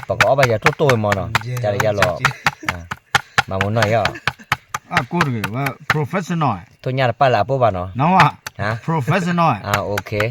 ပကအီၣ်ဘၣ်ယၤထိၣ်တိၢ်ဝဲမၢ်နီၤ, ကလၢယလီၤ, မၤမူနီၢ်ယီၤ, အကိၢ်တဂ့ၤဝဲ professional, ထိၣ်ညၣ်တပာ်လၢအပိၢ်ဘၣ်နီၤ, professional, okay.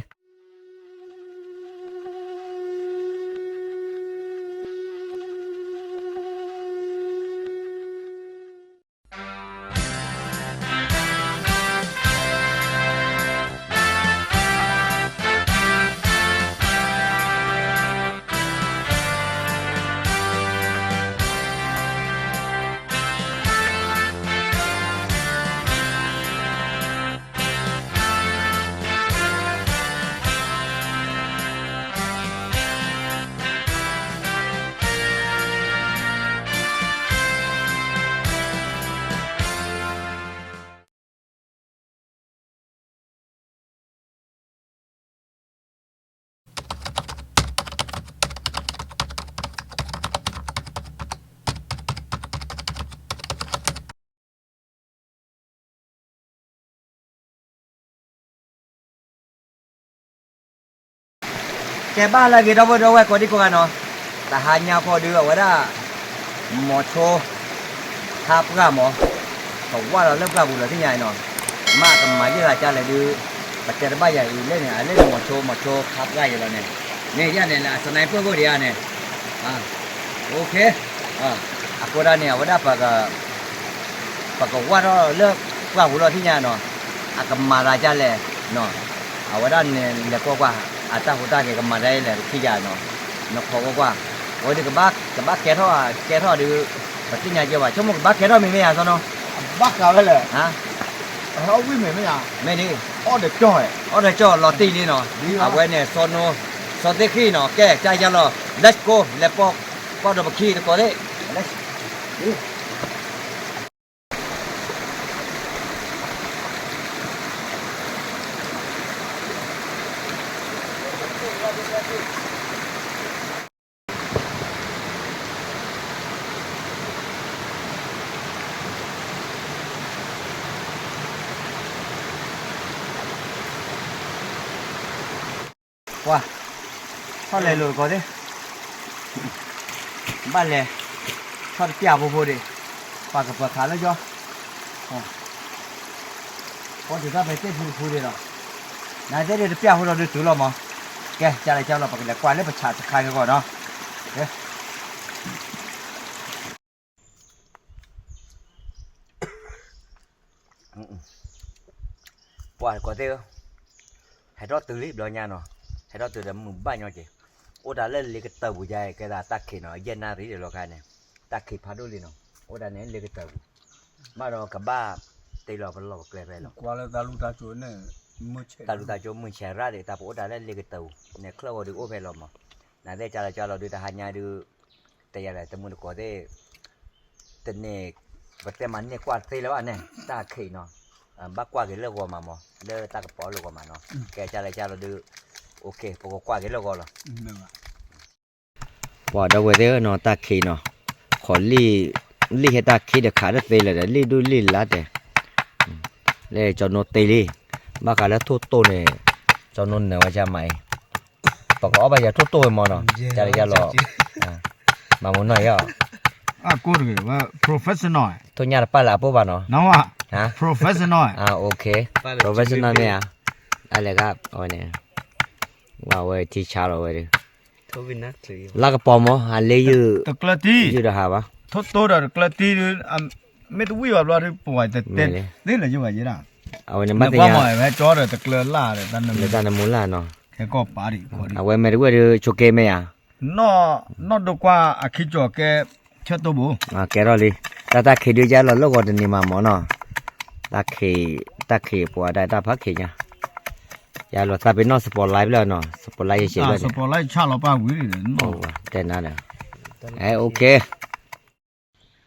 ကဲဘၣ်လၢအဂ့ၤ ဒီပုၢ်ဒီဝဲၢ်ကိးဒံကိးဂၤနီၤ, တဟါညါဃီဒုးအဝဲဒၣ် မိၤဆိ ဟးပှၢ်မး, ကဝၢ်လီၤလၢပှၢ်ပူၤလီၤသ့ၣ်ညါနီၤ, မ့ၢ်ကမၤယဲၢ်သးကလဲၣ်ဒုး, ပတဲတဘၣ်ယၤအံၤလဲၣ်န့ၣ် အလဲၣ်န့ၣ် မိၤဆိ မိၤဆိ ဟးပှၢ်ယဲလီၤန့ၣ်, မ့ၢ်ယဲၢ်န့ၣ်လၢအစနၢၣ်ပၢၢ်ဖိဒံးဧါန့ၣ် OK, အဃိဒၣ်န့ၣ် အဝဲဒၣ် ပကဝၢ်ထီၣ်လၢပှၢ်ပူၤလီၤသ့ၣ်ညါနီၤ, အကမၤသးကလဲၣ်နီၤ, အဝဲဒၣ်န့ၣ်လဲၤကွၢ်ကွၢ်, အတၢ်ဟူးတၢ်ဂဲၤကမၤဒ်လဲၣ် ပထံၣ်ယၤနီၤ, နခိးကွၢ်ကွၢ်, အဝဲဒုးကဘၣ်ကဲထီၣ် ကဲထီၣ်ဒုး, ပသ့ၣ်ညါကဲဘၣ် ဆိကမိၣ်ကဘၣ်ကဲထီၣ်မ့ၢ်မ့ၢ်ယၤစီနီၤ, ဘၣ်ဃးဝဲလဲၣ်, ဝံၣ်မ့ၢ်မ့ၢ်ယၤ, မ့ၢ်န့ၣ်, အီၣ်ဒီးကၠီၣ်, အီၣ်ဒီးကၠီၣ်လီၤတံၢ်လံနီၤ, အဝဲန့ၣ် စီသ့ၣ်ဃံနီၤ, ကဲ ကယါလီၤ let's go လဲၤပိာ်, ကွၢ်ဒီးပခံတကိးသ့ၣ် ပှၤ, ထီၣ်လဲၤလိာ်တကိးသ့ၣ်, ဘၣ်လဲၤ, ထီၣ်တပျၢ်ဖိဖိဒံး, ပှၤကပၢၤခးလၢကၠီ, ပှၤတုၤထီၣ်ဖဲသ့ၣ်ဖူတဖူဒံးလီၤ, နသ့ၣ်ဒံးတပျၢ်ဖိဒီးဒုးတုၤလီၤမး, ကဲ ကလဲၤကလီၤ ပကလဲၤကွၢ်လၢပဆးတခါကဂီၢ်နီၤ. ပှၤကိးသ့ၣ်ဧၢ, ဟဲထီၣ်တုၤလံဘျီညါနီၤ, ဟဲထီၣ်တုၤဒီးမုာ်ဘၣ်ညီက့ၤ, အိၣ်တၢ်လၢလ့ကတၢၢ်ပူၤယါအံၤ ကဲသးတၢ်ခံးနီၤ ယဲၢ်နၣ်ရံၣ်ဒီးလီၤခါန့ၣ်, တၢ်ခံးဖးဒိၣ်လံနီၤ, အိၣ်တၢ်န့ၣ်လ့ကတၢၢ်ပူၤ, ဘၣ်ဒီးကဘၣ်တ့လီၤပလီၢ်ပကျဲဖဲလီၤ, တၢ်လူၢ်တၢ်ကၠိမုၢ်ဆဲးရၣ်ဒံး တၢ်ပအိၣ်တၢ်လၢလ့ကတၢၢ်ပူၤ, န့ၣ်ချၢၣ်ဝီဒုးအိၣ်ဖဲလီၤမး, နသ့ၣ်ကလီၤကလီၤဒုးတဟါညါဒုး, တယၤလဲၣ်တမုၢ်တကိးသ့ၣ် တန့ၢ်, ပတဲမၤန့ၢ်ကွၢ်သ့လၢၤဘၣ်န့ၣ် တၢ်ခံးနီၤ, ဘၣ်ကွၢ်က့ၤလၢဂီၤမးမး လၢတၢ်ကပီၤလၢဂီၤမးနီၤ, ကဲကလဲၤကလီၤဒုး, OK ပကကွၢ်က့ၤလၢဂီၤလီၤ. ပှၤဒီပုၢ်ဝဲၢ်သ့ၣ်ဧၢနီၤ တၢ်ခံးနီၤ, ခိးလံာ်, လံာ်ဟဲတၢ်ခံးတခးတသ့လၢၤဒီး လံာ်ဒူၣ်လံာ်လါတဲာ်, လၢကၠီနိတ့လံ, ဘၣ်ဃးလၢထိၣ်တိၢ်န့ၣ်, ကၠီနိနၢၤဝဲကမၤအံၤ ပကအီၣ်ဘၣ်ယၤထိၣ်တိၢ်ဝဲမၢ်နီၤ, ကလၢယလီၤ, မၤမူနီၢ်ယီၤ, အကိၢ်တဂ့ၤဝဲ professional, ထိၣ်ညၣ်တပာ်လၢအပိၢ်ဘၣ်နီၤ, professional, OK, professional မ့ၢ်ဧါ, အလဲၤဂၤအဝဲန့ၣ်, ဝဲဝဲထံဆါလီၤဝဲဒၣ်, လၢကပီၤမၢ် အလ့ယုၢ်, တကျၢၤတံၢ်, ယုၢ်ဒီးဟးဘၣ်, ထိၣ်တိၢ်ဒီးတကျၢၤတံၢ်, မ့ၢ်တဝံၣ်ဘၣ်ဘျီဒုး ပဝဲတတဲသ့လၢၤယိၣ်ဘၣ်ယဲဒၣ်, အဝဲန့ၣ်ဘၣ်သ့ၣ်ညါ, လၢတၢ်နမူလၢ်နီၤ, အဝဲမ့ၢ်တဝံၣ်ဒုး ဆိးက့မ့ၢ်ဧါ, နီၢ်ဒိကွၢ်အခံကၠီၤကဲ, ဆၢတိၢ်ဘိ, ကဲထီၣ်လံ, တၢ်တၢ်ခံးဒုးယါလီၤလၢဂီၤတနံၤမးမၢ်နီၤ, တၢ်ခံး, တၢ်ခံးပှၤဒၣ်တၢ်ဖးခံးညါ, ယါလီၤသးပ့ၤနီၣ် spotlight ဖျၢၣ်နီၤ, spotlight ယဆဲးဖျၢၣ်န့ၣ်, တဲနၤဒီး, အဲ OK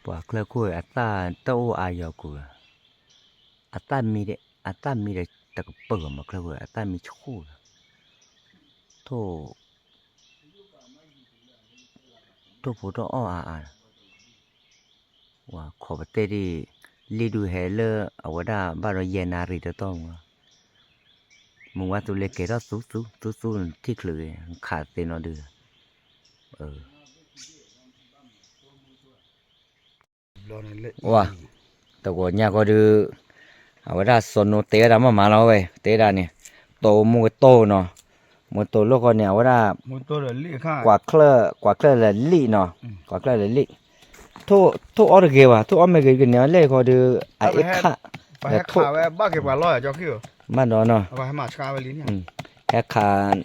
ပှၤချၢခိၣ်အသၣ်တအိၣ်အါယီၤကူၤလီၤ, အသၣ်မံ, အသၣ်မံဒီးတကပၢၢ်မးချၢခိၣ်, ထိၣ်, ထိၣ်ဖိတအီၣ်အါအါ, ဝဲခိးပတဲဒ်, လံာ်ဒုးဟဲလၢအဝဲဒၣ်ဘၣ်ဒီးယဲၢ်နၣ်ရံၣ်တတီၢ်မး, မုၢ်ဝါသူလ့ၤကဲထီၣ်သူသူသူသူထံၣ်ချုးဂ့ၤ ခးသ့နီၤဒုး, အ ဝါ, တဂီၤညါဃီဒီး အဝဲဒၣ်စီၤနိတဲဝဲဒၣ်မ့ၢ်မးလီၤဝဲ တဲဒၣ်န့ၣ်, တိၢ်မူကတိၢ်နီၤ, မူကတိၢ်လိၣ်ဃီန့ၣ် အဝဲဒၣ် ကွၢ်ချၢၣ်လၢလံၣ်နီၤ, ကွၢ်ချၢၣ်လၢလံၣ်, ထိၣ်အီၣ်တဂ့ၤဘၣ် ထိၣ်အီၣ်မ့ၢ်ဂ့ၤကန့ၢ်အီၤလဲၣ်ဃီဒီး အအ့ၣ်ခၣ်, ဘၣ်ဒီးနီၤ, ဟဲခး,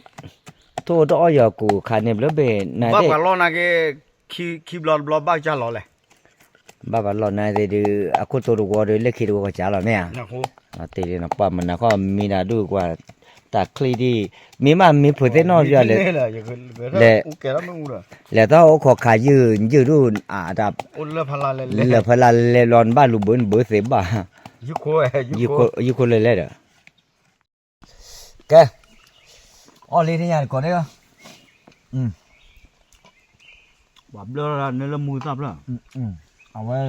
ထိၣ်တအီၣ်ယီၤကူၣ်ခးန့ၣ်ဘျီဘ့ၣ်နၤ, ခံဘျီတဘျီဘၣ်ကၢ်လီၤလဲၣ်, ဘၣ်ပှၤလီၢ်နၤသ့ၣ်ဒုး အခိၣ်တိတဝီဒီး လၢခံတဝီကစၢ်လီၤမ့ၢ်ဧါ, တ့ၢ်လံနီၤ ပှၤမနၤခီမံဒၣ်ဒုးကွၢ်, တၢ်ချံဒ်, မ့ၢ်မးမ့ၢ်ဖိသ့ၣ်နီၣ်ဒုး, လဲၤ, လဲၤတၢ်အိၣ်ခိးခးယုၢ်ယုၢ်ဒုး, လၢၢ်ဖီလာ်လဲၤဘျီနဘၣ်လူၤဘၢနဘၢသ့ဘၣ်, ယုၢ်ခိၣ်လဲၤလဲၣ်ဒီး ကဲ, အီၣ်လံတယၤတကိးန့ၣ်လီၤ, ပှၤဘျၢလီၤန့ၣ်လၢမူသၣ်ဖျၢၣ်, အဝဲ,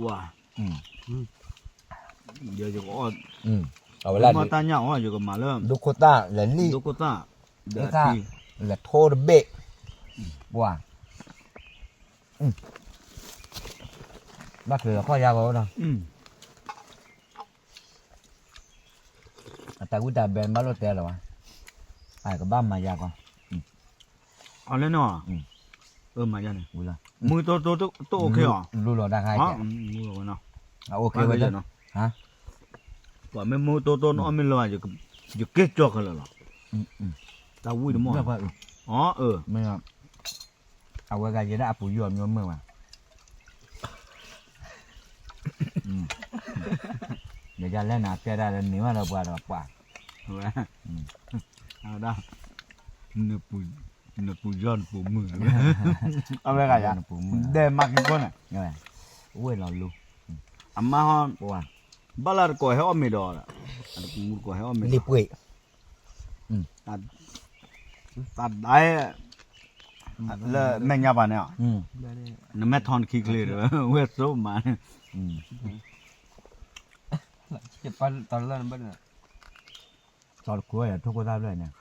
ဝါ, ယကအီၣ်, အဝဲလၢမ့ၢ်တၢ်ညၣ်အီၣ် ယကမၤလၢ ဒိခိၣ်သၣ်လဲၤလံၣ်, ဒိခိၣ်သၣ်, လဲၤထိတဘ့ၣ်, ပှၤ ဘၣ်ချုးလီၤခီၣ်ယါဂီၤနီၤ, အတၢ်ဝံၣ်တၢ်ဘဲဘၣ်လိာ်တဲလီၤဘၣ်, အကဘၣ်မၤယါကီး, အီၤလၢနီၤ, မၤယါန့ၣ်, မူတိတိတိအိၣ်ခ့အီၤ, လူလီၤတၢ်ခါကဲ, အိၣ်ခ့ဝဲ, ပှၤမ့ၢ်မူတိတိနအီၣ်မ့ၢ်လၢၤဘၣ်, ယကဲကၠီခဲလၢာ်လီၤ, တၢ်ဝံၣ်တမီၢ်, အၢ အဝဲဂၤယဲဒၣ်အပူၤယီၤမ့ၢ်မုာ်ဘၣ်, ယလဲၣ်နၤကဲဒၣ်လၢန့ၢ်ဘၣ်ဒီးပှၤဒီးပှၤ, ဝဲဒၣ်, နပူၤယီၤနပူၤမုာ်, အဝဲဂၤယၤ, ဒဲမၤက့ၤဖိန့ၣ်, ဝဲလီၤလူ, အမါဟီ, ဘၣ်လၢတကိးဟဲအီၣ်မ့ၤဒီး, တကိးဟဲအီၣ်မ့ၤ, လံပှ့ၤ တၢ်ဒၣ်, လၢမဲာ်ညါပၤန့ၣ်, နမဲာ်ထီၣ်နခံချ့ဒီး ဝဲသိမးန့ၣ်, စီၤတခိၣ်ထိၣ်ခိၣ်သၣ်ဖျၢၣ်န့ၣ်,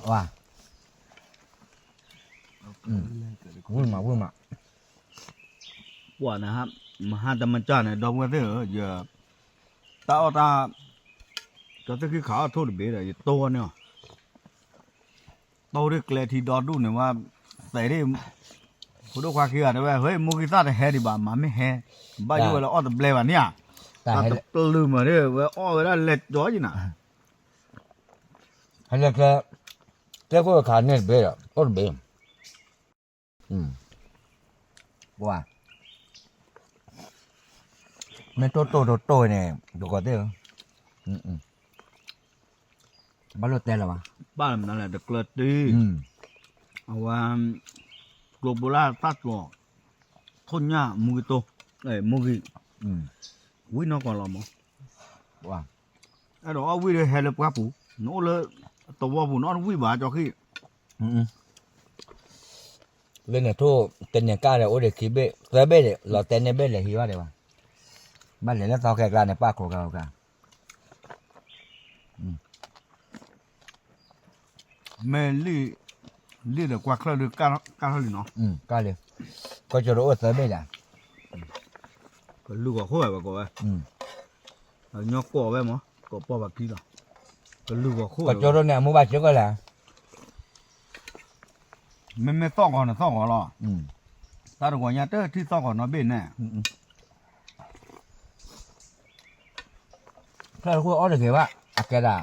ဝါ, ဝံၣ်မး ဝံၣ်မး, ပှၤန့ၣ်, မဟါတမၤကၢ်န့ၣ် ဒီပုၢ်ဝဲၢ်သ့ၣ်ဧၢ, ယ, တၢ်အီၣ်တၢ်, ကၠီသ့ၣ်ခံခးအီၣ်ထိၣ်တဘ့ၣ်ဒီး ယတိၢ်ဝဲန့ၣ်အီၤ, တိၢ်ဒ်ကျဲထံဒီဒူၣ်န့ၣ်ဝဲ, သဲးဒ်, ဖိဒိၣ်ခွါခံဂၤတဲဝဲ ဟဲမိၢ်ဂံၢ်သၣ်တဟဲဒံးဘၣ် မၤမ့ၢ်ဟဲ, ဘၣ်ယိၣ်ဝဲလၢအီၣ်တဘျဲဘၣ်န့ၣ်ဧါ, တၢ်တပျုၢ်မးဒ်ဝဲအီၣ်ဝဲဒၣ်လဲၤကၠီယနၤ ဟဲလၢကျဲ, ကျဲခိၣ်အခါန့ၣ်တဘ့ၣ်ဒီး အိၣ်တဘ့ၣ်, ပှၤ, မ့ၢ်တိၢ်တိၢ်တိၢ်တိၢ်န့ၣ် တကီးသ့ၣ်ဧၢ, ဘၣ်လိာ်တဲလၢၤဘၣ်, ဘၣ်မနုၤလဲၣ် တကျၢၤတံၢ်, အဝဲ, ကျိဘိလၢသၣ်ကျိး, ထိၣ်ညၣ်မူကတိၢ်, မူဂံၢ်, ဝံၣ်နီၢ်ကီၢ်လီၤမး, အဲၣ်ဒိးအီၣ်ဝံၣ်ဒီးဟဲလၢပှၢ်ပူၤ, နအိၣ်လၢ, သဝီပူၤ နအီၣ်တဝံၣ်ဘၣ်ကၠီခံ လၢန့ၣ်ထိၣ်, တန့ၢ်ကၢ်ဒီးအိၣ်ဒီးခံဘ့ၣ်သၢဘ့ၣ်ဒီး လီၤတဲာ်န့ၢ်ဘ့ၣ်လဲၤဟံးဘၣ်ဒံးဘၣ်, ဘၣ်လဲၤလၢသီခဲကျါန့ၣ် ပၣ်ခိးကါ, မ့ၢ်လံၣ်, လံၣ်ဒီးကွၢ်ချၢၣ်ဒီး, ကၢ်ထီၣ်လံနီၤ, ကၢ်လံ, ကီၢ်ကၠိတအိၣ်သၢဘ့ၣ်ယၤ, ကလုၢ်ဂီၤခိၣ်ဝဲကိးဝဲ, ညီကိးဝဲမး ကိးပီၢ်ဘၣ်ခံလီၤ, ကလုၢ်ဂီၤခိၣ်, ကၠိတန့ၣ်အမူဘၣ်စ့ၢ်ကီးလဲၣ် မ့မ့ၢ်သီၣ်ဂီၤန့ၣ်သီၣ်ဂီၤလီၤ, တၢ်တဂီၤညါတထံၣ်သီၣ်ဂီၤနီတဘ့ၣ်န့ၣ်, ဖျၢၣ်တခိၣ်အီၣ်တဂ့ၤဘၣ်, အကဲဒၣ်,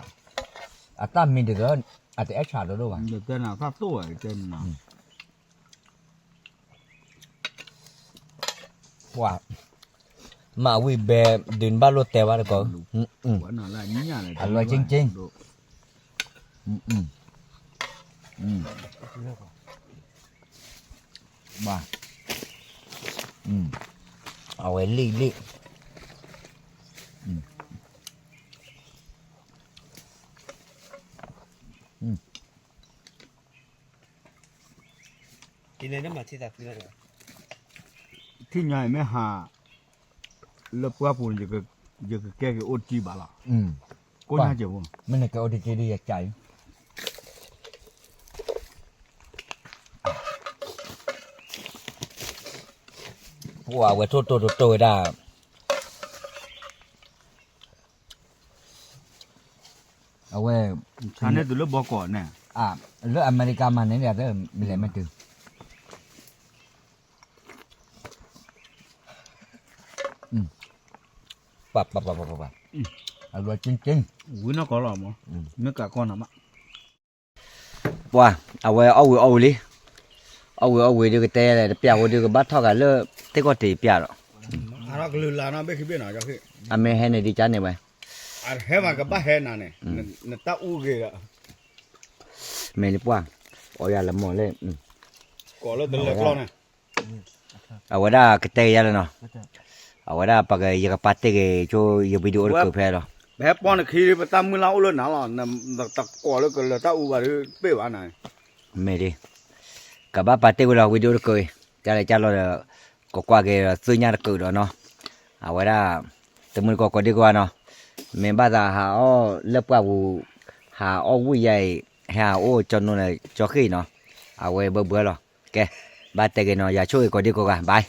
အတၢ်မံတဂၤ, အတအဲၣ်ဆၣ်ဒိၣ်ဒိၣ်ဘၣ်, တဲနၤသၣ်သိၣ်ဝဲတဲနၤ ပှၤ, မၤဝံၣ်ဘဲ, ဒုးနဘၣ်လိၣ်တဲဘၣ်တကိး, အလွဲၢ်ကၠ့ကၠ့, ဘၣ်, အဝဲလံၣ်လံၣ်, ထံၣ်ညါအံၤမ့ၢ်ဟး, လၢပှၢ်ပူၤန့ၣ်, ယကကဲက့ၤအိၣ်တကံဘၣ်လီၤ, ကိးညါက့ၤဖိ, မ့ၢ်နကဲအိၣ်တကံဒ်ယကၢ်အံၤ, အဝဲထိၣ်တိၢ်တတိၢ်ဝဲဒၣ် အဝဲ န့ၣ်တုၤလၢဘီကီးန့ၣ် လၢအမဲရကၤမၤန့ၣ် လဲၤမ့ၢ်တုၤ ပှၤ ပှၤ ပှၤ ပှၤ ပှၤ အလွယ်ကျင်းကျင်း ဝံၤနီၢ်ကီၢ်လီၤမး မ့ၢ်ကးကီၢ်နၤမး ပှၤ အဝဲအီၣ်ဝံၤအီၣ်ဝံၤလံ အီၣ်ဝံၤအီၣ်ဝံၤဒုးကတဲလဲၣ် တပျၢ်ဝဲဒုးကဘၣ်ထီၣ်ဂၤလၢ သ့ၣ်ကီၢ်တ့ၢ်ပျၢ်ဒီး အမ့ၢ်ဟဲန့ၣ်ဒ်ကါန့ၣ်ဝဲ ဟဲမးကဘၣ်ဟဲနၤန့ၣ် နတၢ်အူဂ့ၤဒီး မ့ၢ်လၢပှၢ် အီယၤလၢမီၢ်လဲၣ် ကိးလၢတလဲၤကျီန့ၣ် အဝဲဒၣ်ကတဲက့ၤယၤလၢနီၤ အဝဲဒၣ်ပကယကပာ်တ့ၢ်က့ၤ ကၠိယ video တကၢၢ်ဖဲလီၤ ပဟဲပီနခံ ပတၢ်မုၢ်လၢ်အိၣ်လၢနၤလီၤ နတကိးလၢကလၢတၢ်အူဘၣ်ဒုးပ့ၢ်ဘၣ်နၤ မ့ၢ်ဒ် ကဘၣ်ပာ်တ့ၢ်ကွံာ်လီၤ video တကၢၢ်အံၤ ကၢ်လဲၤကၢ်လီၤဒီး ကကွၢ်က့ၤဒီးသ့ၣ်ညါတကၢၢ်ဒီးနီၤ အဝဲဒၣ် တမုၢ်တကိးကိးဒံကိးဂၤနီၤ မ့ၢ်ဘၣ်သးဟးအီၣ်လၢပှၢ်ပူၤ ဟးအီၣ်ဝံၣ်ယါအံၤ ဟဲဟးအိၣ်ကၠီနိလၢကၠီဃ့ၣ်နီၤ အဝဲဘၢဘၢလီၤ ကဲ ဘၣ်တဲက့ၤနီၤ ယၤဆိၣ်ဂ့ၤကိးဒံကိးဂၤ bye